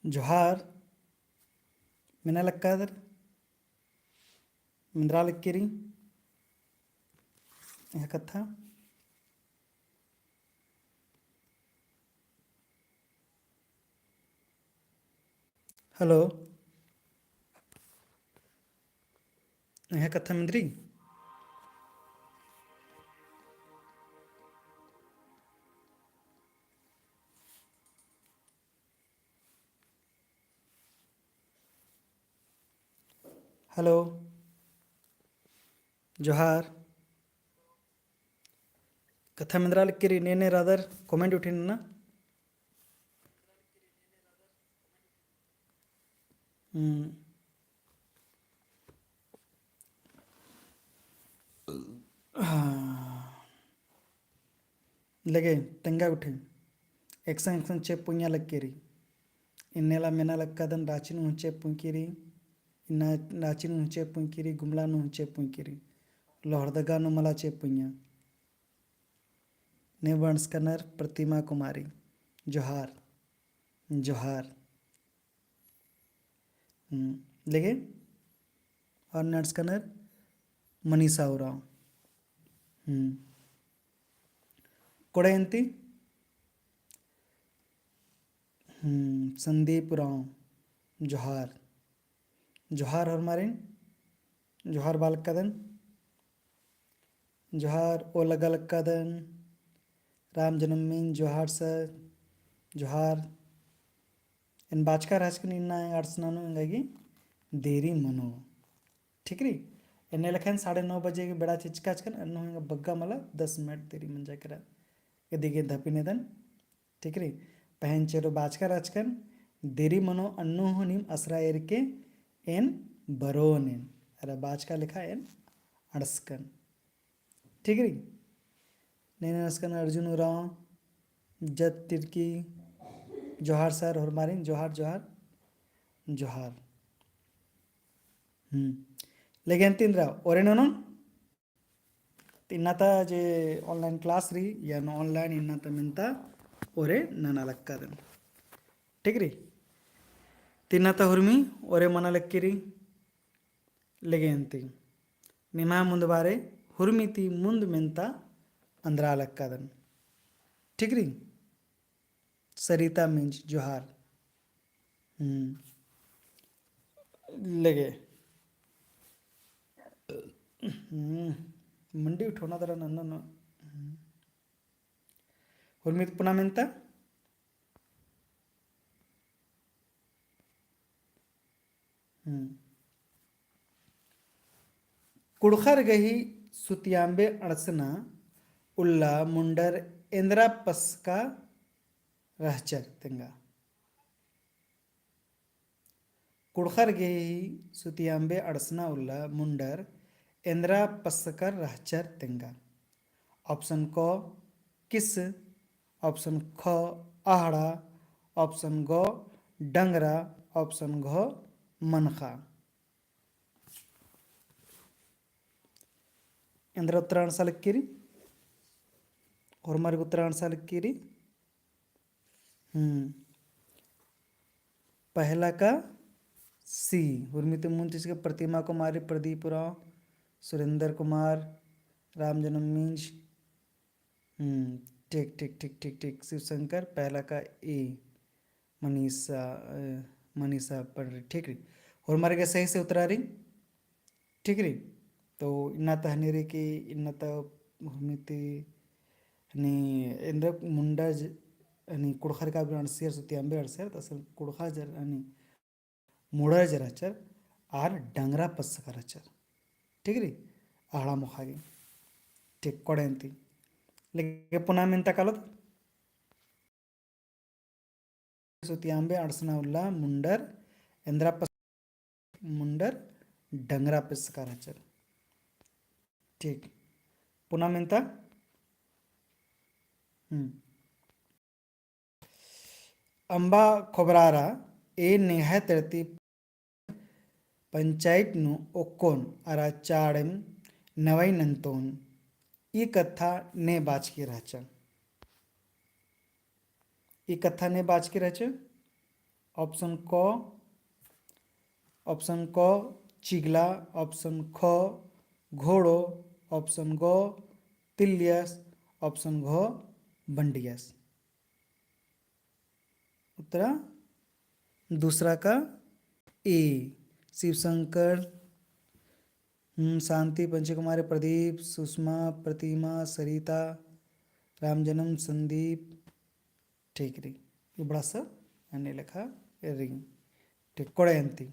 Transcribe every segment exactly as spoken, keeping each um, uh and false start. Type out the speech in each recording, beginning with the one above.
जोहार। मेना लक्कादर, मेंदरा लक्की रई एंग्है कत्था। Hello, एंग्है कत्था मेंदरी? Hello, जोहार। कत्था मेंदरा लक्की रई, ने ने रअदर comment उठिन ना। हम्म। हाँ। लगे, तेंगा गुट्ठी। एकसन एकसन चेंप पुंइया लक्की रई। इन्नेला मेना लक्कादन राँची नू हूँ चेंप पुंइकी रई। इन्ना राँची नू हूँ चेंप पुंइकी रई, गुमला नू हूँ चेंप पुंइकी रई। लोहरदगा नू मला चेंप पुंइया। ने बंडसकनर प्रतिमा कुमारी। जोहार। जोहार। हम्म, लेगे और नंडसकनर मनीषा उराँव। हम्म। कोड़े अन्ती? हम्म, संदीप उराँव, जोहार। जोहार होरमारिन, जोहार बआ लक्कादन। जोहार, ओ लग्गा लक्कादन, राम जन्मिन, जोहार sir, जोहार। एन बाचका रहचकन इन्ना एंग्है अंड़सना नू एंगा गे देरी मनो। ठीक रई? एन्ने लेखा एन साढ़े नौ बजे गे बेड़ा चिचका रहचकन, अन्नु एंगा बग्गे मला दस मिनट देरी मंजा केरा। इदी गे धपिनेदन। ठीक रई? पहें चेरो बाचका रहचकन, देरी मनो अन्नु हूँ नीम असरा एरके एन बरोन एन। अरा बाचका लेखा एन अंड़सकन। ठीक रई? ने नंडसकन अर्जुन उराँव, जत तिर्की, जोहार sir, होरमारिन, जोहार, जोहार, जोहार। हम्म। लेगे अन्ती इन्द्रा, ओरे ननोन? इन्ना ता जे online class रई, यान online इन्ना ता मेन्ता ओरे नना लक्कादन। ठीक रई? ती इन्ना ता हुरमी ओरे मना लक्की रई। लेगे अन्ती निम्है मुन्द बारे हुरमी ती मुन्द मेन्ता अन्द्रा लक्कादन। ठीक रई? सरिता मिंज, जोहार। हम्म। लेगे। हम्म। मंडी उठोना दरा नन्ना न। हम्म। हुरमी ती पुना मेन्ता? हम्म। कुँड़ुख़र गही सुतियाम्बे अंड़सना उल्ला मुंडर एन्द्रा पसका रहचर तेंगा। कुँड़ुख़र गही सुतियाम्बे अंड़सना उल्ला मुंडर एन्द्रा पसकर रहचर तेंगा। Option क किस, option ख अहड़ा, option ग डंगरा, option घ मनखा। एन्द्रा उत्तर अंड़सा लक्की रई, होरमारिन उत्तर अंड़सा लक्की रई। हम्म। पहला का C, हुरमी ती मुन्द चिचका प्रतिमा कुमारी, प्रदीप उराँव, सुरेंद्र कुमार, राम जन्म मिंज। हम्म, ठीक, ठीक, ठीक, ठीक, ठीक। शिव शंकर, पहला का A, मनीषा, अ, मनीषा पंडरी, ठीक रई। होरमार गे सही से उत्तरा रई, ठीक रई। तो इन्ना ता हनी रई कि इन्ना ता हुरमी ती हनी एन्द्रा मुंडर ज-, हनी कुँड़ुख़र का भी अंड़सियर, सुतियाम्बे अंड़सियर, तो असल कुँड़ुख़र जर हनी मुड़र जे रहचर, आर डंगरा पसका रहचर। ठीक रई? अहड़ा मोख़ा गे। ठीक, कोड़े अन्ती। लेगे पुना मेन्ता कालोत? सुतियाम्बे अंड़सना उल्ला मुंडर एन्द्रा पस-, मुंडर डंगरा पसका रहचर। ठीक। पुना मेन्ता? हम्म। अम्बा खोबरारा ए नेहै तरती पंचायत नू ओक्कोन अरा चाड़ेम नवई नन्तोन। ई कत्था ने बाचकी रहचा। ई कत्था ने बाचकी रहचा। Option क, option क चिगला, option ख घोड़ो, option ग तिल्लियस, option घ बंडियस। उत्तरा दूसरा का A। शिवशंकर, हम्म, शांति, पंची कुमारी, प्रदीप, सुषमा, प्रतिमा, सरिता, रामजन्म, संदीप, ठीक रई। इबड़ा सब अन्ने लेखा रई। ठीक, कोड़े अन्ती।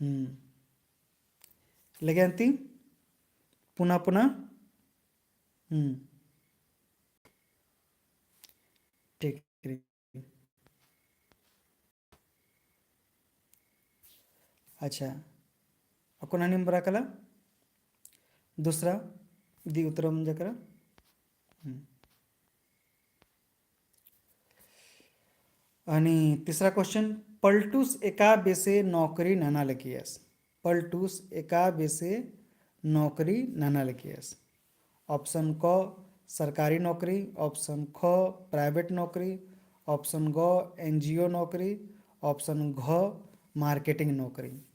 हम्म। लगे अन्ती? पुना पुना? हम्म। ठीक रई। अच्छा, अक्कुन हनी बरआ कला? दूसरा, दी उत्तरम जकरा। हम्म। अनि तीसरा question, पलटूस एका बेसे नौकरी नना लगियस? पलटूस एका बेसे नौकरी नना लगियस? Option क सरकारी नौकरी, option ख private नौकरी, option ग NGO नौकरी, option घ marketing नौकरी।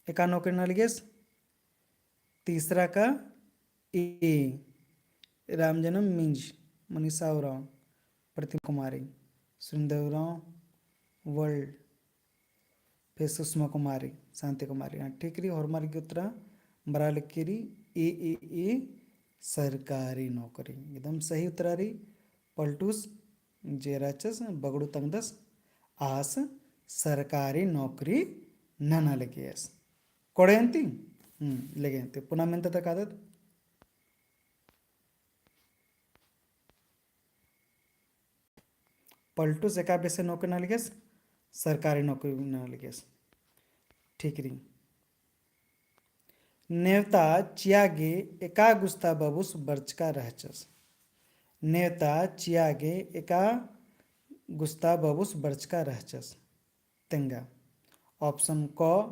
एका नौकरी नना लगियस? तीसरा का A, रामजन्म मिंज, मनीषा उराँव, प्रतिमा कुमारी, सुरेंद्र उराँव, world, फिर सुषमा कुमारी, शांति कुमारी। हाँ, ठीक रई, होरमर गे उत्तरा बरआ लगी रई, A, A, A, सरकारी नौकरी। एकदम सही उत्तरा रई, पलटूस जे रहचस, बगड़ू तंगदस, आस सरकारी नौकरी नना लगियस। कोड़े अन्ती? हम्म, लगे अन्ती। पुना मेन्ता तक आदत। पलटूस एका बेसे नौकरी नना लगियस, सरकारी नौकरी नना लगियस। ठीक रई। नेवता चिआ गे एका गुस्ता बबुस बरचका रहचस? नेवता चिआ गे एका गुस्ता बबुस बरचका रहचस? तेंगा। Option क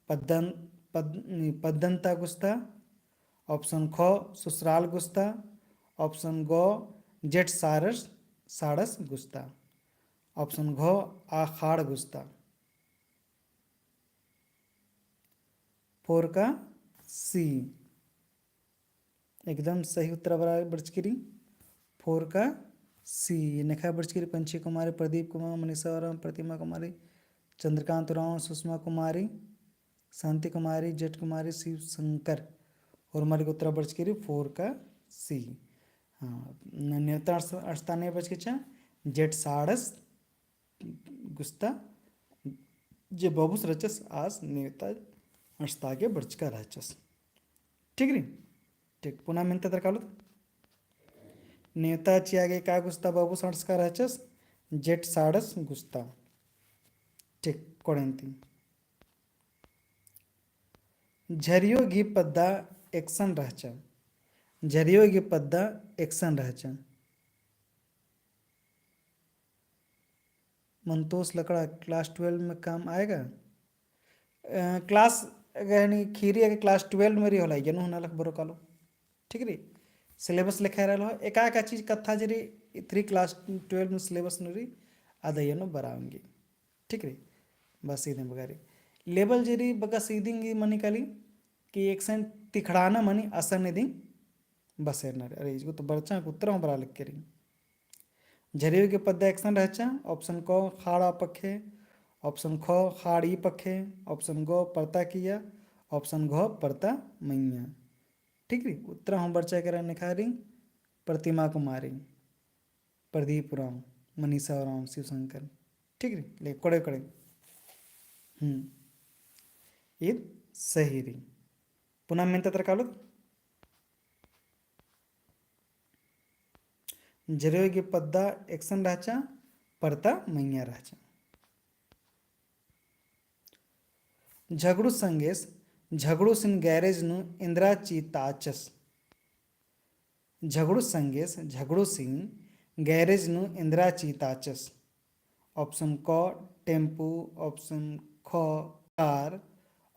पद्दन-, पद-, पद्दन्ता गुस्ता, option ख सुसराल गुस्ता, option ग जेठ सारस, साड़स गुस्ता, option घ आखाड़ गुस्ता। Four का C। एकदम सही उत्तरा बरआ बरचकी रई, four का C। नेखा बरचकी रई पंची कुमारी, प्रदीप कुमार, मनीषा उराँव, प्रतिमा कुमारी, चंद्रकांत उराँव, सुषमा कुमारी, शांति कुमारी, जेठ कुमारी, शिव शंकर। होरमर गे उत्तरा बरचकी रई four का C। हाँ, न-, नेवता अस-, अस्ताने बरचकी चा, जेठ साड़स गुस्ता जे बबुस रहचस आस नेवता अंड़सता गे बरचका रहचस। ठीक रई? ठीक, पुना मेन्ता दरा कालोत। नेवता चिआ गे एका गुस्ता बबुस अंड़सका रहचस, जेठ साड़स गुस्ता। ठीक, कोड़े अन्ती। झरियो गही पद्दा एकसन रहचा। झरियो गही पद्दा एकसन रहचा। मंतोस लकड़ा class twelve में काम आएगा? अ, class, यानी खीरी अगर class twelve में रई होले, एन्नु हूँ नलख बरो कालो। ठीक रई? Syllabus लेखा रहल हो, एका एका चीज कत्था जे रई, इतरी class twelve में syllabus नू रई, अदय एन्नु बरआ ओंगी। ठीक रई? बस इदिन बग्गे रई। Level जे रई बग्गे सीधी गे मनी काली, कि एकसन तिखड़ाना मनी असन इदिन बसेरना रई। अरे, इजगो तो बरचा, उत्तरा हूँ बरआ लक्की रई। झरियो गही पद्दा एकसन रहचा, option क खाड़ आ पखे, option ख खाड़ ई पखे, option ग परता किया, option घ परता मइय्याँ। ठीक रई? उत्तरा हूँ बरचा केरा नेखा रई, प्रतिमा कुमारी, प्रदीप उराँव, मनीषा उराँव, शिवशंकर। ठीक रई? ले, कोड़े कोड़े। हम्म। ईद सही रई। पुना मेन्ता दरा कालोत। झरियो गही पद्दा एकसन रहचा, परता मइय्याँ रहचा। झगड़ू संगेस, झगड़ूसिन garage नू एन्दरा चिताचस? झगड़ू संगेस, झगड़ूसिन garage नू एन्दरा चिताचस? Option क टेम्पू, option ख car,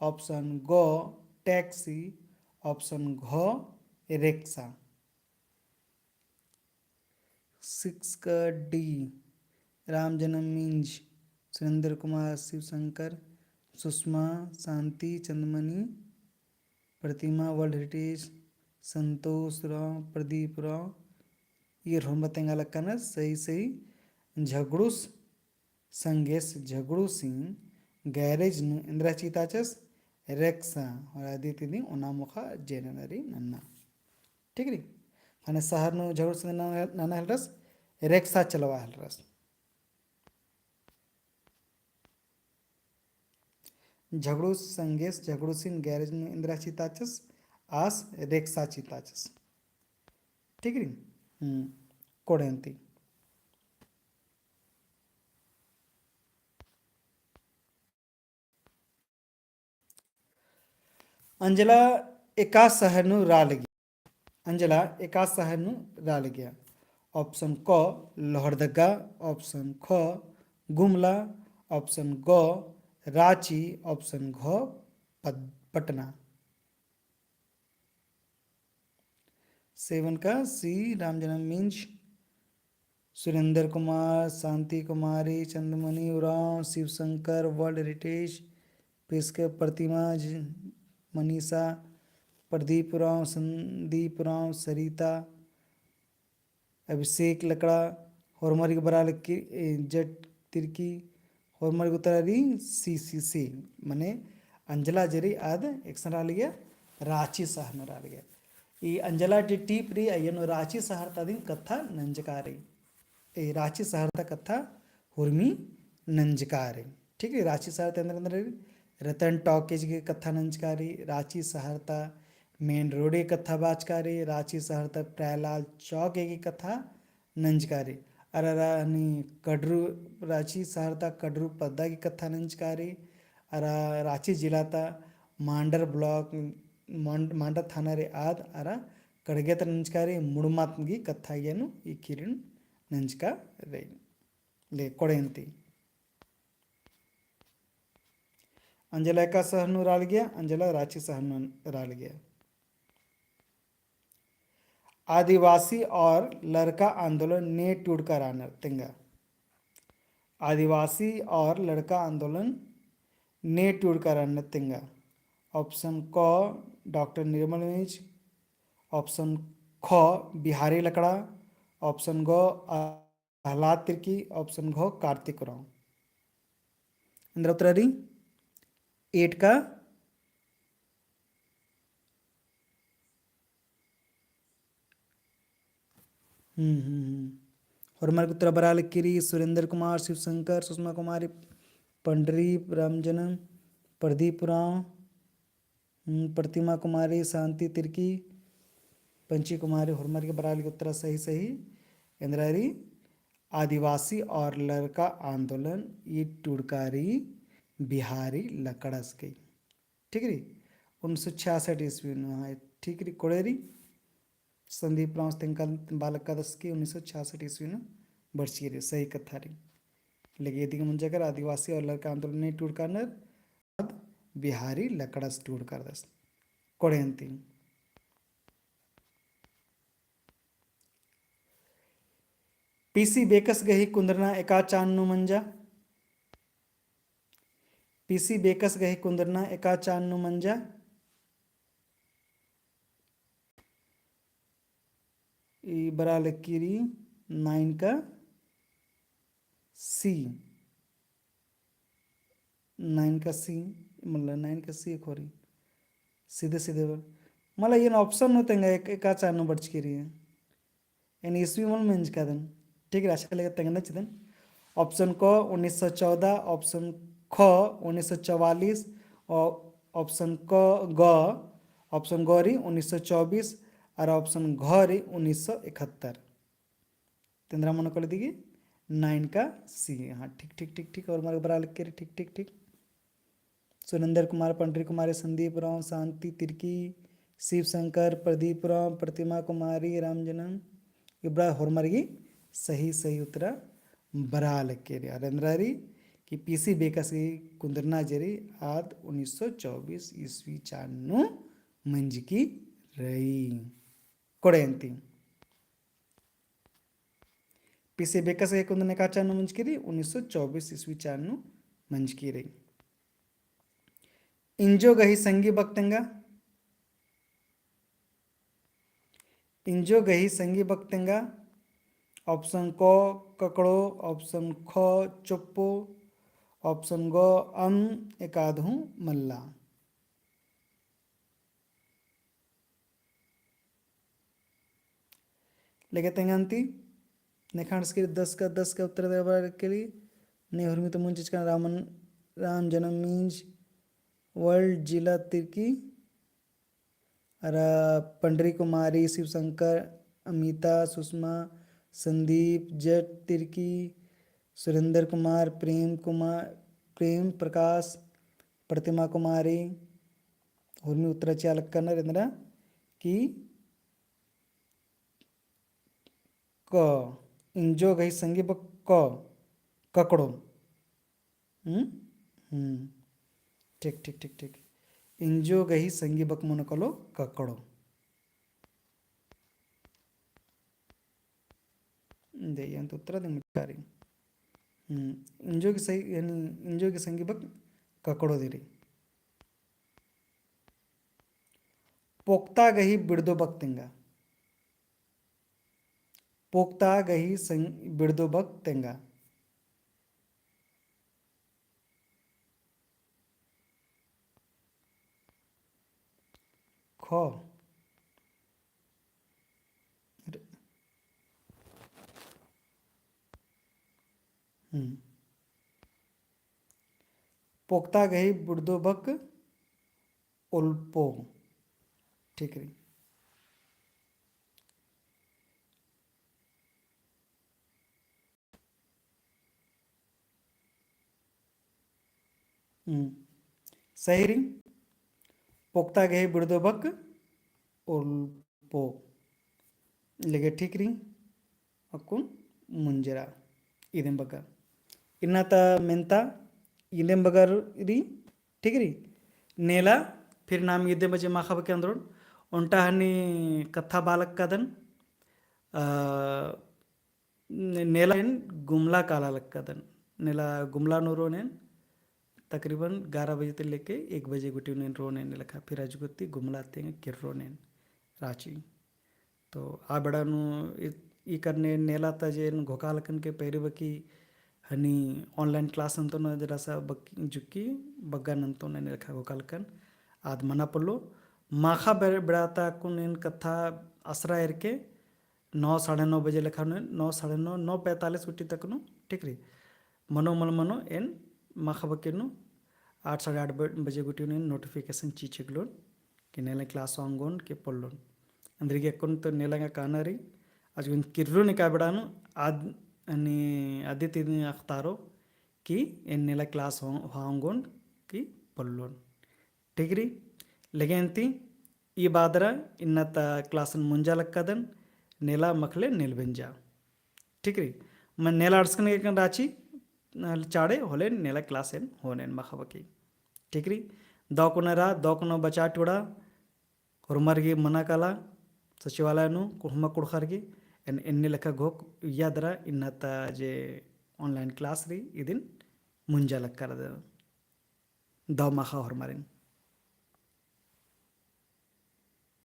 option ग टैक्सी, option घ रिक्शा। सिक्स का D, राम जन्म मिंज, सुरेंद्र कुमार, शिव शंकर, सुषमा, शांति, चंदमणि, प्रतिमा, World Heritage, संतोष राव, प्रदीप राव, ईर होरमा तेंगा लक्कनर सही सही। झगड़ूस संगेस झगड़ूसिन garage नू एन्दरा चिताचस, रेक्सा, और आदि इत्यादि ओना मोखा जे नना रई नन्ना। ठीक रई? ख़ने शहर नू झगड़ूसिन नना, नना हेलरस, रेक्सा चलवा हेलरस। झगड़ूस संगेस झगड़ूसिन garage नू एन्दरा चिताचस, आस रेक्सा चिताचस। ठीक रई? हम्म, कोड़ेन्ती। अंजला एका शहर नू रआ लगिया। अंजला एका शहर नू रआ लगिया। Option क लोहरदगा, option ख गुमला, option ग राँची, option घ पद-, पटना। सेवन का C राम जन्म मिंज, सुरेंद्र कुमार, शांति कुमारी, चंदमणि उराँव, शिव शंकर, World Heritage, पेशकर, प्रतिमा, ज-, मनीषा, प्रदीप उराँव, संदीप उराँव, सरिता, अभिषेक लकड़ा, होरमर गे बरआ लगी, ए, जट तिर्की, होरमर गे उत्तर रई C, C, C, मने अंजला जे रई आद एकसन रआ लगिया, राँची शहर नू रआ लगिया। ई अंजला जे टीप रई, अइय्या नू राँची शहर ता दिम कत्था नंजका रई। ए राँची शहर ता कत्था हुरमी नंजका रई। ठीक रई, राँची शहर ता एन्दर एन्दर रई, रतन टॉकीज गे कत्था नंजका रई, राँची शहर ता main road गे कत्था बाचका रई, राँची शहर ता प्रेमलाल चौक गे कत्था नंजका रई। अरा रा-, हनी कड़रू, राँची शहर ता कड़रू पद्दा गे कत्था नंजका रई। अरा राँची जिला ता मांडर block, मांड-, मांडर थाना रई आद, अरा कड़गे ता नंजका रई, मुड़मा गे कत्था अइय्या नू ई ख़ीरी नू नंजका रई। ले, कोड़ेन्ती। अंजला एका शहर नू रआ लगिया, अंजला राँची शहर नू रआ लगिया। आदिवासी और लड़का आंदोलन ने टूड़का रअनर तेंगा। आदिवासी और लड़का आंदोलन ने टूड़का रअनर तेंगा। Option क डॉक्टर निर्मल मिंज, option ख बिहारी लकड़ा, option ग अहलाद तिर्की, option घ कार्तिक उराँव। एन्दरा उत्तर रई? Eight का। हम्म, हम्म, हम्म। होरमर गे उत्तर बरआ लगी रई सुरेंद्र कुमार, शिवशंकर, सुषमा कुमारी, पंडरी, रामजनम, प्रदीप उराँव, हम्म, प्रतिमा कुमारी, शांति तिर्की, पंची कुमारी, होरमर गे बरआ लगी उत्तर सही सही। एन्दरा रई आदिवासी और लड़का आंदोलन ई टूड़का रई बिहारी लकड़स गही। ठीक रई, उन्नीस सौ छियासठ ईस्वी नू, हाँ, ठीक रई, कोड़े रई। संदीप राव तेंगकल बालक का दस की उन्नीस सौ छियासठ ईस्वी नू बरचकी रई, सही कत्था रई। लेकिन इदिगे मुंजा कर आदिवासी और लड़का आंदोलन ई टूड़का रअनर, आद बिहारी लकड़स टूड़का रअदस। कोड़ेन्ती। पीसी बेकस गही कुन्दरना एका चान नू मंजा। पीसी बेकस गही कुन्दरना एका चान नू मंजा। ई बरआ लगी रई nine का C। Nine का C, मतलब nine का C एक होरी। सीधे सीधे बरआ। मतलब एन option नू तेंगा एक, एका चान नू बरचकी रई। एन ईस्वी मल मेंजकादन। ठीक रई, आशा लगे तेंगना चिदन। Option क उन्नीस सौ चौदह, option ख उन्नीस सौ चवालीस, और option क, ग, option ग रई उन्नीस सौ चौबीस, और option घ रई उन्नीस सौ इकहत्तर। तेन्दरा मनो कले दिगी nine का C। हाँ, ठीक, ठीक, ठीक, ठीक। होरमर गे बरआ लगी रई, ठीक, ठीक, ठीक। सुरेंद्र कुमार, पंडरी कुमारी, संदीप राव, शांति तिर्की, शिव शंकर, प्रदीप राव, प्रतिमा कुमारी, रामजनम, इबड़ा होरमर गही सही, सही उत्तरा बरआ लगी रई। और एन्दरा रई कि पीसी बेकस गही कुन्दरना जे रई आद उन्नीस सौ चौबीस ईस्वी चान नू मंजकी रई। कोड़ेन्ती। इसे बेकस गही कुन्दन एका चान नू मंजकी रई, उन्नीस सौ चौबीस ईस्वी चान नू मंजकी रई। इंजो गही संगी बक तेंगा। इंजो गही संगी बक तेंगा। Option क ककड़ो, option ख चोप्पो, option ग अम एकाद हूँ मल्ला। लेगे तेंगन्ती, नेखान स्किर दस का दस का उत्तर देवा के लिए, ने हुर्मी तो मुंज चिचका रामन, राम जन्म मिंज, वर्ल्ड जिला तिरकी, अरा पंडरी कुमारी, शिवशंकर, अमिता, सुषमा, संदीप, जट तिरकी, सुरेंद्र कुमार, प्रेम कुमार, प्रेम प्रकाश, प्रतिमा कुमारी, हुर्मी उत्तरा चिआ लक्कनर एन्दरा कि क, इंजो गही संगी बक क, ककड़ो। हम्म? हम्म। ठीक, ठीक, ठीक, ठीक। इंजो गही संगी बक मनो कालो ककड़ो। दे, यान तो उत्तरा दे मुचारी। हम्म। इंजो गही सही, यानी इंजो गही संगी बक ककड़ो दिरी। पोक्ता गही बिड़दो बक तेंगा। पोक्ता गही संग-, बिड़दो बक तेंगा। ख। हम्म। पोक्ता गही बिड़दो बक ओल्पो। ठीक रई। हम्म। सही रई। पोक्ता गही बिड़दो बक ओल्पो। लेगे ठीक रई। अक्कुन मुंजरा इदेम बग्गा। इन्ना ता मेन्ता इदेम बग्गा रई, ठीक रई। नेला फिर नाम इदेम बजे माखा बके अंदरोन। ओन्टा हनी कत्था बालक कादन, अ, ने-, नेला एन गुमला काला लक्कादन। नेला गुमला नू रोनेन तकरीबन ग्यारह बजे ते लेके एक बजे गुटी नू एन रोनेन नेलखा। फिर अजगुती गुमला तेंग किर्रोन एन राँची। तो आ बेड़ा नू इ-, ई करने नेला ता जे एन घोखा लक्कन के पैरी बकी हनी online class नन्तोन जरा सा बक-, जुक्की बग्गा नन्तोन नेलखा घोखा लक्कन। आद मना पोल्लो माखा बे-, बेड़ा ता अक्कुन एन कत्था असरा एरके नौ, साढ़े नौ बजे लेखा नू, नौ, साढ़े नौ, नौ पैंतालीस गुट्ठी तक नू, ठीक रई। मनो मल मनो एन माखा बके नू आठ, साढ़े आठ ब-, बजे गुट्ठी नू एन notification चिचकलोन कि नेला class ओंगोन के पोल्लोन। अंदरी गे अक्कुन तो नेला गा काना रई, अजगुन किर्रोन का बेड़ा नू आद-, अनी आदित इदिन अख़तारो कि एन नेला class हो-, होंगोन कि पोल्लोन। ठीक रई, लेगे अन्ती ई बादरा इन्ना ता class न मुंजा लक्कादन, नेला मखले नेलबेंजा। ठीक रई, मन नेला अंड़सकन गे कन राँची, चाड़े होले नेला class एन होनेन माखा बकी। ठीक रई, दौ कुना रा, दौ कुना बचा टुड़ा, होरमर गे मना काला, सचिवालय नू, कुड़हमा कुड़खर गे, एन-, एन्ने लेखा घोख इय्या दरा इन्ना ता जे online class रई, इदिन मुंजा लक्कादन। दौ माखा होरमारिन।